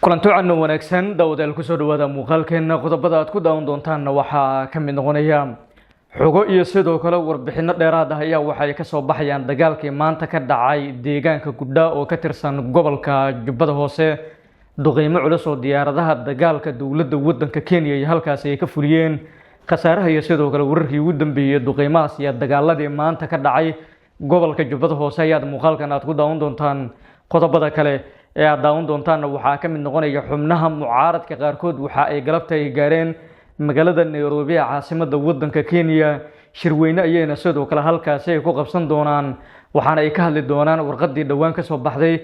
Kulanti wacan oo wanaagsan, daawadayaal, kusoo dhawaada muuqaalkeena. Qodobada aad ku daawan doontaanna waxaa ka mid noqonaya xogo iyo sidoo kale warbixino dheeraad ah ayaa waxay kasoo baxayaan dagaalkii maanta ka dhacay deegaanka Gudhaa oo ka tirsan gobolka Jubbada Hoose. Duqeymo culus oo diyaaradaha dagaalka dowladda wadanka Kenya iyo halkaasi ay ka fuliyeen, khasaaraha iyo sidoo kale wararkii ugu dambeeyey duqeymahaas iyo dagaaladii maanta ka dhacay gobolka Jubbada Hoose ayaad muuqaalkan aad ku daawan doontaan. Qodobada kale ee aad daawan doontaanna waxaa ka mid noqonaya xubnaha mucaaradka qaarkood waxa ay galabta ay gaareen magaalada Nairobi ee caasimada wadanka Kenya. Shirweyne ayayna sidoo kale halkaasi ay ku qabsan doonaan, waxaana ay ka hadli doonaan warqadii dhowaan kasoo baxday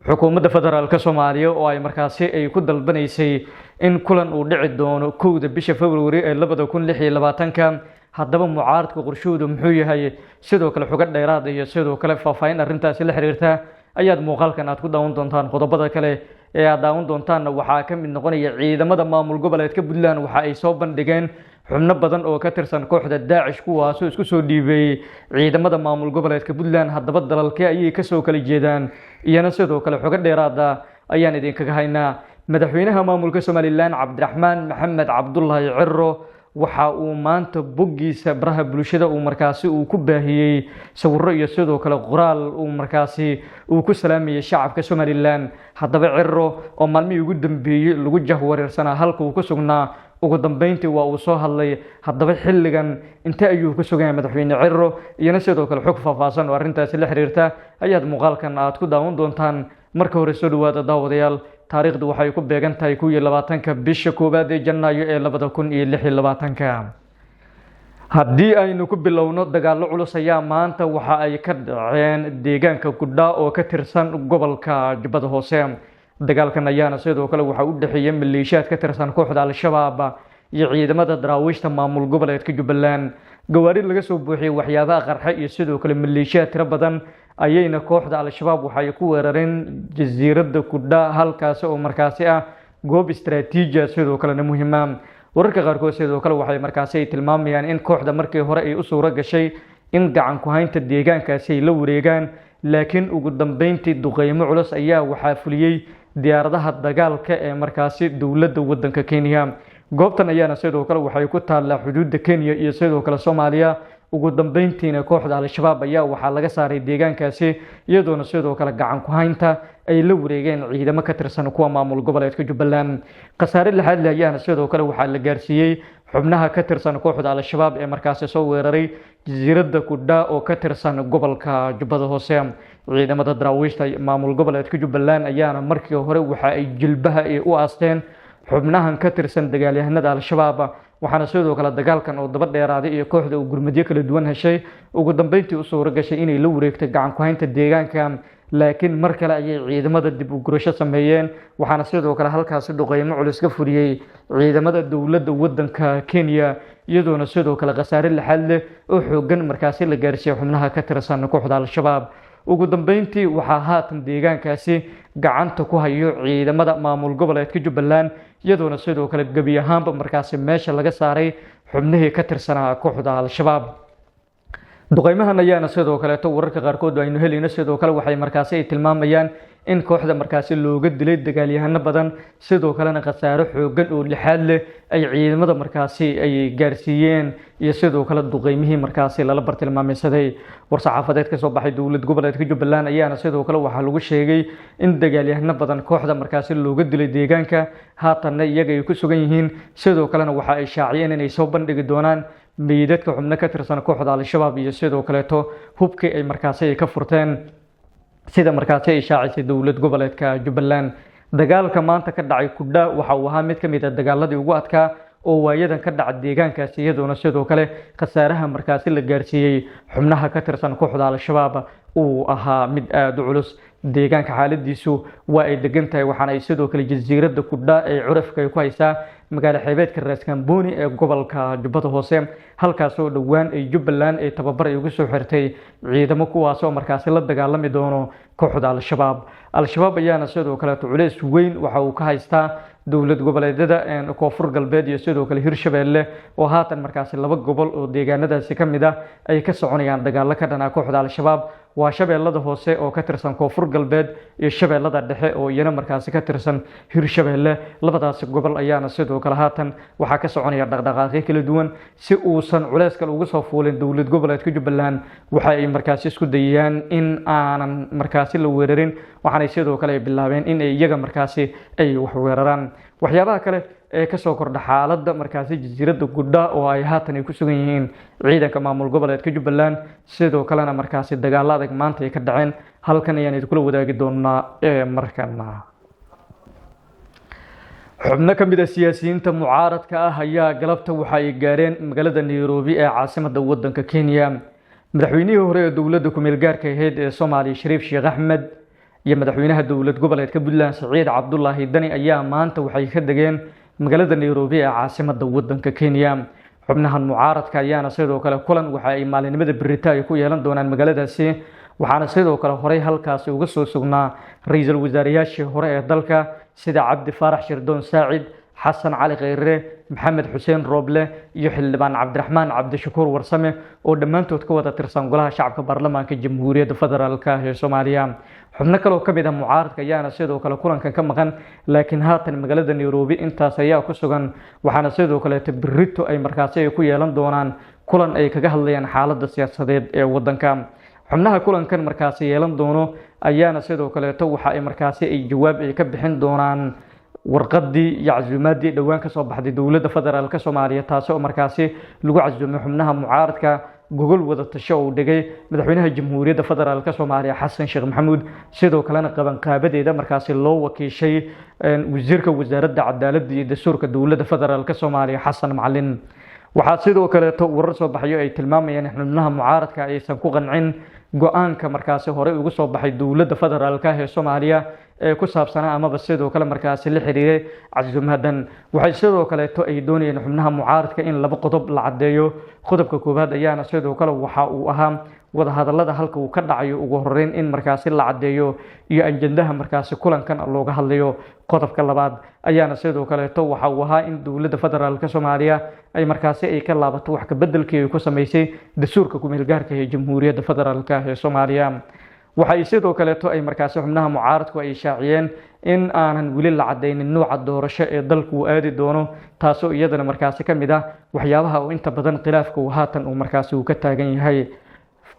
xukuumadda federaalka Soomaaliya oo ay markaasi ay ku dalbanaysay in kulan uu dhici doono 1da bisha February ee 2026-ka. Haddaba mucaaradka qorshahoodu muxuu yahay? Sidoo kale xogo dheeraad iyo sidoo kale faahfaahin arrintaasi la xiriirta ayaad muuqaalkan aad ku daawan doontaan. Qodobada kale ee aad daawan doontaanna waxaa ka mid noqonaya ciidamada maamul goboleedka Puntland waxa ay soo bandhigeen xubno badan oo ka tirsan kooxda Daacish, kuwaasoo isku soo dhiibay ciidamada maamul goboleedka Puntland. Haddaba dalalkee ayay kasoo kala jeedaan? Iyana sidoo kale xogo dheeraada ayaan idinkaga haynaa. Madaxweynaha maamulka Somaliland, Cabdiraxmaan Maxamed Cabdulaahi Ciro, waxa uu maanta boggiisa baraha bulshada uu markaasi uu ku baahiyey sawiro iyo sidoo kale qoraal uu markaasi uu ku salaamayay shacabka Somaliland. Haddaba Ciro oo maalmihii ugu dambeeyey lagu jahwareersanaa halka uu ku sugnaa, ugu dambeyntii waa uu soo hadlay. Haddaba xilligan intee ayuu ku sugan yahay madaxweyne Ciro? Iyona sidoo kale xog faahfaahsan oo arrintaasi la xiriirta ayaad muuqaalkan aad ku daawan doontaan. Marka hore soo dhawaada, daawadayaal. Taariikhdu waxay ku beegan tahay 21-ka bisha koowaad ee Janaayo ee 2026-ka. Haddii aynu ku bilowno, dagaallo culus ayaa maanta waxa ay ka dhaceen deegaanka Gudhaa oo ka tirsan gobolka Jubbada Hoose. Dagaalkan ayaana sidoo kale waxaa u dhexeeya maleeshiyaad ka tirsan kooxda Al-Shabaab iyo ciidamada daraawiishta maamul goboleedka Jubbaland. Gawaari laga soo buuxiyey waxyaabaha qarxe iyo sidoo kale maleeshiyaad tiro badan ayayna kooxda Al-Shabaab waxay ku weerareen jasiiradda Kudha, halkaasi oo markaasi ah goob istaraatiiji ah, sidoo kalena muhiima. Wararka qaarkood sidoo kale waxay markaasi ay tilmaamayaan in kooxda markii hore ay u suuro gashay in gacan ku haynta deegaankaasi ay la wareegaan, laakiin ugu dambeyntii duqeymo culus ayaa waxaa fuliyey diyaaradaha dagaalka ee markaasi dowladda wadanka Kenya. Goobtan ayaana sidoo kale waxay ku taallaa xuduudda Kenya iyo sidoo kale Soomaaliya. Ugu dambeyntiina kooxda Al-Shabaab ayaa waxaa laga saaray deegaankaasi, iyadoona sidoo kale gacan ku haynta ay la wareegeen ciidamo ka tirsan kuwa maamul goboleedka Jubbaland. Khasaare lixaad leh ayaana sidoo kale waxaa la gaarsiiyey xubnaha ka tirsan kooxda Al-Shabaab ee markaasi soo weeraray jasiiradda Kudha oo ka tirsan gobolka Jubbada Hoose. Ciidamada daraawiishta maamul goboleedka Jubbaland ayaana markii hore waxa ay jilbaha ay u aasteen xubnahan ka tirsan dagaalyahanada Al-Shabaab, waxaana sidoo kale dagaalkan oo daba dheeraaday iyo kooxda uu gurmadyo kala duwan heshay ugu dambeyntii u suuro gashay inay la wareegtay gacan ku haynta deegaanka. Laakiin mar kale ayay ciidamada dib u gurasho sameeyeen, waxaana sidoo kale halkaasi duqeymo culus ka fuliyey ciidamada dowladda wadanka Kenya, iyadoona sidoo kale khasaare lixaad leh oo xoogan markaasi la gaarsiiyey xubnaha ka tirsan kooxda Al-Shabaab. Ugu dambeyntii waxaa haatan deegaankaasi gacanta ku hayo ciidamada maamul goboleedka Jubbaland, iyadoona sidoo kale gebi ahaanba markaasi meesha laga saaray xubnihii ka tirsanaa kooxda Al-Shabaab. Duqeymahan ayaana sidoo kaleeto wararka qaarkood aynu helayno sidoo kale waxay markaasi ay tilmaamayaan in kooxda markaasi looga dilay dagaalyahano badan, sidoo kalena khasaaro xoogan oo lixaad leh ay ciidamada markaasi ay gaarsiiyeen iyo sidoo kale duqeymihii markaasi lala bartilmaameysaday. War-saxaafadeed kasoo baxay dowlad goboleedka Jubbaland ayaana sidoo kale waxaa lagu sheegay in dagaalyahano badan kooxda markaasi looga dilay deegaanka, haatanna iyaga ay ku sugan yihiin. Sidoo kalena waxa ay shaaciyeen inay soo bandhigi doonaan meydadka xubno ka tirsan kooxda Al-Shabaab iyo sidoo kaleeto hubkii ay markaasi ay ka furteen, sida markaasi ay shaacisay dowlad goboleedka Jubbaland. Dagaalka maanta ka dhacay Kudha waxa uu ahaa mid ka mid ah dagaaladii ugu adkaa oo waayadan ka dhaca deegaankaasi, iyadoona sidoo kale khasaaraha markaasi la gaarsiiyey xubnaha ka tirsan kooxda Al-Shabaab uu ahaa mid aada u culus. Deegaanka xaaladiisu waa ay degan tahay, waxaana ay sidoo kale jasiiradda Kudha ee curafka ay ku haysaa magaalo xeebeedka Raaskambooni ee gobolka Jubbada Hoose, halkaasoo dhowaan ay Jubbaland ay tababar ay ugu soo xirtay ciidamo, kuwaasoo markaasi la dagaalami doono kooxda Al-Shabaab. Al-Shabaab ayaana sidoo kaleeto culeys weyn waxa uu ka haystaa dowlad goboleedyada Koonfur Galbeed iyo sidoo kale Hirshabeelle, oo haatan markaasi laba gobol oo deegaanadaasi ka mid ah ay ka soconayaan dagaalo ka dhan ah kooxda Al-Shabaab. Waa Shabeellada Hoose oo ka tirsan Koonfur. Galbeed iyo Shabeellada Dhexe oo iyana markaasi ka tirsan Hirshabeelle. Labadaasi gobol ayaana sidoo kale haatan waxaa ka soconaya dhaqdhaqaaqyo kala duwan. Si uusan culeys kale uga soo fuulin dowlad goboleedka Jubbaland, waxa ay markaasi isku dayayaan in aanan markaasi la weerarin, waxaanay sidoo kale ay bilaabeen in ay iyaga markaasi ay wax weeraraan. Waxyaabaha kale ee kasoo kordha xaaladda markaasi jasiiradda Gudha oo ay haatan ay ku sugan yihiin ciidanka maamul goboleedka Jubbaland, sidoo kalena markaasi dagaalo adag maanta ay ka dhaceen, halkan ayaan idinkula wadaagi doonaa. Ee markana xubno ka mid ah siyaasiyiinta mucaaradka ah ayaa galabta waxa ay gaareen magaalada Nairobi ee caasimadda waddanka Kenya. Madaxweynihii hore ee dowladda kumeel gaarka ahayd ee Soomaaliya, Shariif Sheekh Axmed, iyo madaxweynaha dowlad goboleedka Puntland, Saciid Cabdulaahi Dani, ayaa maanta waxay ka degeen magaalada Nairobi ee caasimadda waddanka Kenya. Xubnahan mucaaradka ayaana sidoo kale kulan waxa ay maalinimada berita ay ku yeelan doonaan magaaladaasi, waxaana sidoo kale horey halkaasi uga soo sugnaa ra-iisul wasaarayaashii hore ee dalka sida Cabdi Faarax Shirdoon Saacid, Xasan Cali Kheyre, Maxamed Xuseen Rooble iyo xildhibaan Cabdiraxmaan Cabdishakuur Warsame oo dhammaantood ka wada tirsan Golaha Shacabka Baarlamaanka Jamhuuriyadda Federaalka ee Soomaaliya. Xubno kale oo ka mid ah mucaaradka ayaana sidoo kale kulankan ka maqan, laakiin haatan magaalada Nairobi intaas ayaa ku sugan, waxaana sidoo kaleeto berito ay markaasi ay ku yeelan doonaan kulan ay kaga hadlayaan xaaladda siyaasadeed ee wadanka. Xubnaha kulankan markaasi yeelan doono ayaana sidoo kaleeto waxa ay markaasi ay jawaab ay ka bixin doonaan warqadii iyo casuumaadii dhowaan kasoo baxday dowladda federaalka Soomaaliya, taasi oo markaasi lagu casuumay xubnaha mucaaradka gogol wada tasho uu dhigay madaxweynaha Jamhuuriyadda Federaalka Soomaaliya, Xasan Sheekh Maxamuud, sidoo kalena qabanqaabadeeda markaasi loo wakiishay wasiirka wasaaradda cadaaladda iyo dastuurka dowladda federaalka Soomaaliya, Xasan Macalin. Waxaa sidoo kaleeto warar soo baxayo ay tilmaamayaan in xubnaha mucaaradka aysan ku qancin go-aanka markaasi horey ugu soo baxay dowladda federaalka ee Soomaaliya ee ku saabsanaa amaba sidoo kale markaasi la xiriiray casuumadan. Waxay sidoo kaleeto ay doonayeen xubnaha mucaaradka in laba qodob la caddeeyo. Qodobka koowaad ayaana sidoo kale waxa uu ahaa wadahadalada halka uu ka dhacayo ugu horeyn in markaasi la caddeeyo iyo ajandaha markaasi kulankan looga hadlayo. Qodobka labaad ayaana sidoo kaleeto waxa uu ahaa in dowladda federaalka Soomaaliya ay markaasi ay ka laabato wax kabedelkii ay ku sameysay dastuurka kumeel gaarka ee Jamhuuriyadda Federaalka ee Soomaaliya. Waxay sidoo kaleeto ay markaasi xubnaha mucaaradku ay shaaciyeen in aanan weli la cadaynin nuuca doorasho ee dalku uu aadi doono, taasoo iyadana markaasi ka mid ah waxyaabaha uu inta badan khilaafka uu haatan uu markaasi uu ka taagan yahay.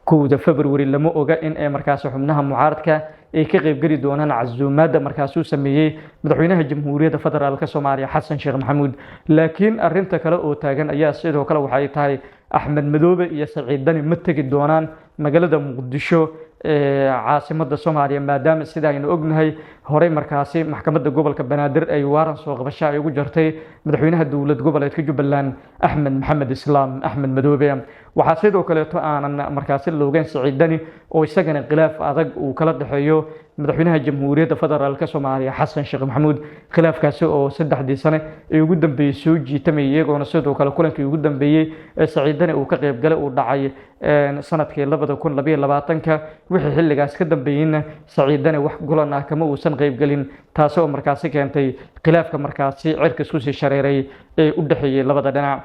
1da February lama oga in ay markaasi xubnaha mucaaradka ay ka qaybgeli doonaan casuumaadda markaasuu sameeyey madaxweynaha Jamhuuriyadda Federaalka Soomaaliya, Xasan Sheekh Maxamuud. Laakiin arinta kale oo taagan ayaa sidoo kale waxay tahay Axmed Madoobe iyo Saciid Dani ma tegi doonaan magaalada Muqdisho ee caasimada Soomaaliya, maadaama sida aynu ognahay horey markaasi maxkamadda gobolka Banaadir ay waaran soo qabasho ay ugu jartay madaxweynaha dowlad goboleedka Jubbaland, Axmed Maxamed Islaam, Axmed Madoobe. Waxaa sidoo kaleeto aanan markaasi loogeyn Saciid Dani oo isagana khilaaf adag uu kala dhexeeyo madaxweynaha Jamhuuriyadda Federaalka Soomaaliya, Xasan Sheekh Maxamuud, khilaafkaasi oo 3dii sane ee ugu dambeeyey soo jiitamayay, iyagoona sidoo kale kulankii ugu dambeeyey ee Saciid Dani uu ka qayb galay uu dhacay sanadkii 2022-ka. Wixii xilligaas ka dambeeyeyna Saciid Dani wax gulan ah kama uusan qaybgelin, taasi oo markaasi keentay khilaafka markaasi cirka isku sii shareeray ee u dhexeeyey labada dhinac.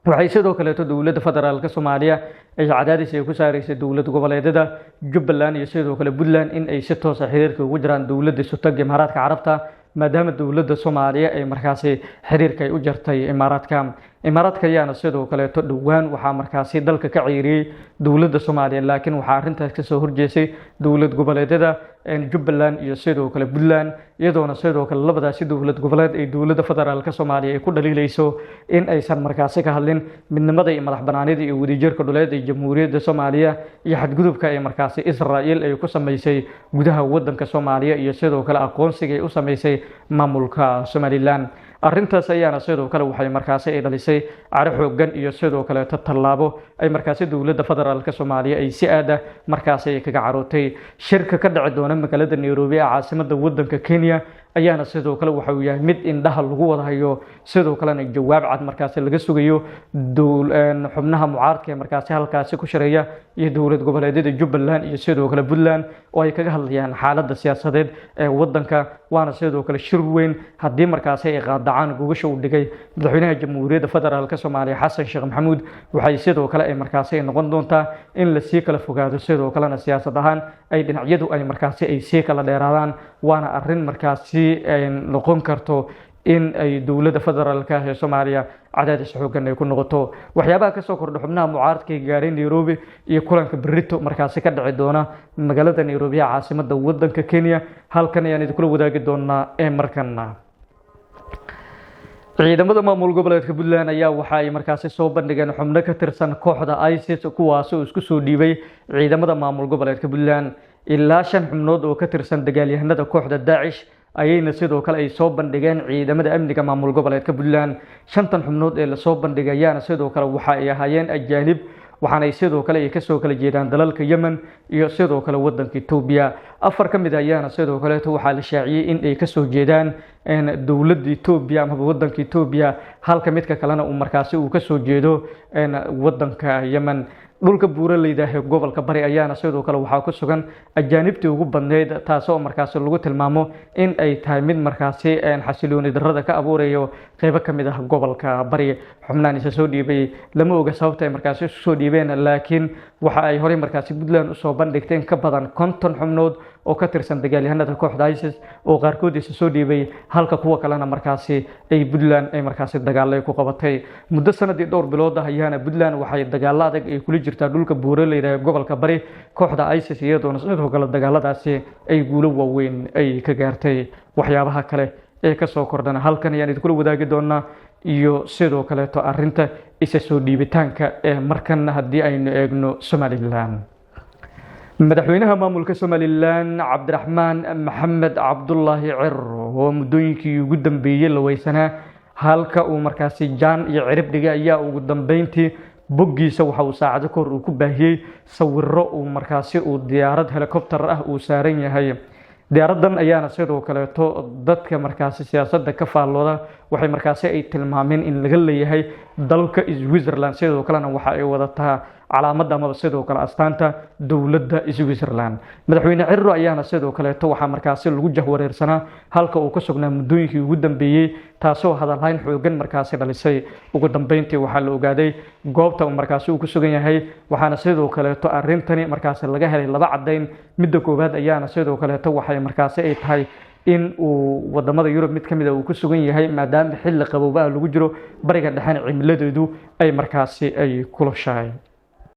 Waxay sidoo kaleeto dowladda federaalka Soomaaliya ay cadaadis ay ku saareysay dowlad goboleedyada Jubbaland iyo sidoo kale Puntland in ay si toosa xiriirka ugu jiraan dowladda Isutaga Imaaraadka Carabta, maadaama dowladda Soomaaliya ay markaasi xiriirka ay u jartay Imaaraadka. Imaaraadka ayaana sidoo kaleeto dhowaan waxaa markaasi dalka ka ceyriyey dowladda Soomaaliya, laakiin waxaa arrintaas kasoo horjeesay dowlad goboleedyada Jubbaland iyo sidoo kale Puntland, iyadoona sidoo kale labadaasi dowlad goboleed ay dowladda federaalka Soomaaliya ay ku dhaliilayso in aysan markaasi ka hadlin midnimada iyo madax banaanida iyo wadajirka dhuleed ee Jamhuuriyadda Soomaaliya iyo xadgudubka ay markaasi Israel ay ku sameysay gudaha wadanka Soomaaliya iyo sidoo kale aqoonsiga ay u sameysay maamulka Somaliland. Arrintaas ayaana sidoo kale waxay markaasi ay dhalisay caro xoogan iyo sidoo kaleeto tallaabo ay markaasi dowladda federaalka Soomaaliya ay si aada markaasi ay kaga carootay. Shirka ka dhici doona magaalada Nairobi ee caasimada wadanka Kenya Ayaana sidoo kale waxa uu yahay mid indhaha lagu wada hayo, sidoo kalena jawaab cad markaasi laga sugayo xubnaha mucaaradka ee markaasi halkaasi ku shareeya iyo dowlad goboleedyada Jubbaland iyo sidoo kale Puntland, oo ay kaga hadlayaan xaaladda siyaasadeed ee wadanka. Waana sidoo kale shir weyn. Haddii markaasi ay qaadacaan gogasha uu dhigay madaxweynaha Jamhuuriyadda Federaalka Soomaaliya Xasan Sheekh Maxamuud, waxay sidoo kale ay markaasi ay noqon doontaa in lasii kala fogaado, sidoo kalena siyaasad ahaan ay dhinacyadu ay markaasi ay sii kala dheeraadaan. Waana arrin markaasi noqon karto in ay dowladda federaalka ee Soomaaliya cadaadis xoogan ay ku noqoto. Waxyaabaha kasoo kordha xubnaha mucaaradka ee gaaray Nairobi iyo kulanka berito markaasi ka dhici doona magaalada Nairobi ee caasimada wadanka Kenya halkan ayaan idinkula wadaagi doonaa. Ee markana ciidamada maamul goboleedka Puntland ayaa waxa ay markaasi soo bandhigeen xubno ka tirsan kooxda ISIS, kuwaas oo isku soo dhiibay ciidamada maamul goboleedka Puntland. Ilaa shan xubnood oo ka tirsan dagaalyahanada kooxda Daacish ayayna sidoo kale ay soo bandhigeen ciidamada amniga maamul goboleedka Puntland. Shantan xubnood ee lasoo bandhigay ayaana sidoo kale waxa ay ahaayeen ajaanib, waxaanay sidoo kale ay kasoo kala jeedaan dalalka Yemen iyo sidoo kale wadanka Etoobiya. Afar ka mid ayaana sidoo kaleeto waxaa la shaaciyey in ay kasoo jeedaan dowladda Etoobiya amaba wadanka Etoobiya, halka midka kalena uu markaasi uu kasoo jeedo wadanka Yemen. Dhulka buuraleyda ee gobolka Bari ayaana sidoo kale waxaa ku sugan ajaanibtii ugu badneyd, taasoo markaasi lagu tilmaamo in ay tahay mid markaasi xasilooni darrada ka abuurayo qeybo ka mid ah gobolka Bari. Xubnahan isa soo dhiibay lama oga sababta ay markaasi isu soo dhiibeen, laakiin waxa ay horey markaasi Puntland usoo bandhigtay in ka badan 50 xubnood oo ka tirsan dagaalyahanada kooxda ISIS, oo qaarkood isa soo dhiibay, halka kuwa kalena markaasi ay Puntland ay markaasi dagaalo ay ku qabatay. Muddo sanadii dhowr bilood ah ayaana Puntland waxay dagaalo adag ay kula jirtaa dhulka buuraleyda ee gobolka Bari kooxda ISIS, iyadoona sidoo kale dagaaladaasi ay guulo waaweyn ay ka gaartay. Waxyaabaha kale ee kasoo kordhana halkan ayaan idinkula wadaagi doonaa, iyo sidoo kaleeto arinta isa soo dhiibitaanka. Ee markan haddii aynu eegno Somaliland, madaxweynaha maamulka Somaliland Cabdiraxmaan Maxamed Cabdulaahi Ciro, oo muddooyinkii ugu dambeeyey la weysanaa halka uu markaasi jaan iyo cirib dhigay, ayaa ugu dambeyntii boggiisa waxa uu saacado kahor uu ku baahiyey sawiro uu markaasi uu diyaarad helicopter ah uu saaran yahay. Diyaaraddan ayaana sidoo kaleeto dadka markaasi siyaasadda ka faallooda waxay markaasi ay tilmaameen in laga leeyahay dalka Switzerland, sidoo kalena waxa ay wadataa calaamadda amaba sidoo kale astaanta dowladda Switzerland. Madaxweyne Ciro ayaana sidoo kaleeto waxaa markaasi lagu jahwareersanaa halka uu ka sugnaa muddooyinkii ugu dambeeyey, taasoo hadalhayn xoogan markaasi dhalisay. Ugu dambeyntii waxaa la ogaaday goobta uu markaasi uu ku sugan yahay, waxaana sidoo kaleeto arrintani markaasi laga helay laba caddayn. Midda koowaad ayaana sidoo kaleeto waxay markaasi ay tahay in uu wadamada Yurub mid ka mid a uu ku sugan yahay, maadaama xilli qaboobaha lagu jiro, Bariga Dhexena cimiladeedu ay markaasi ay kulushahay.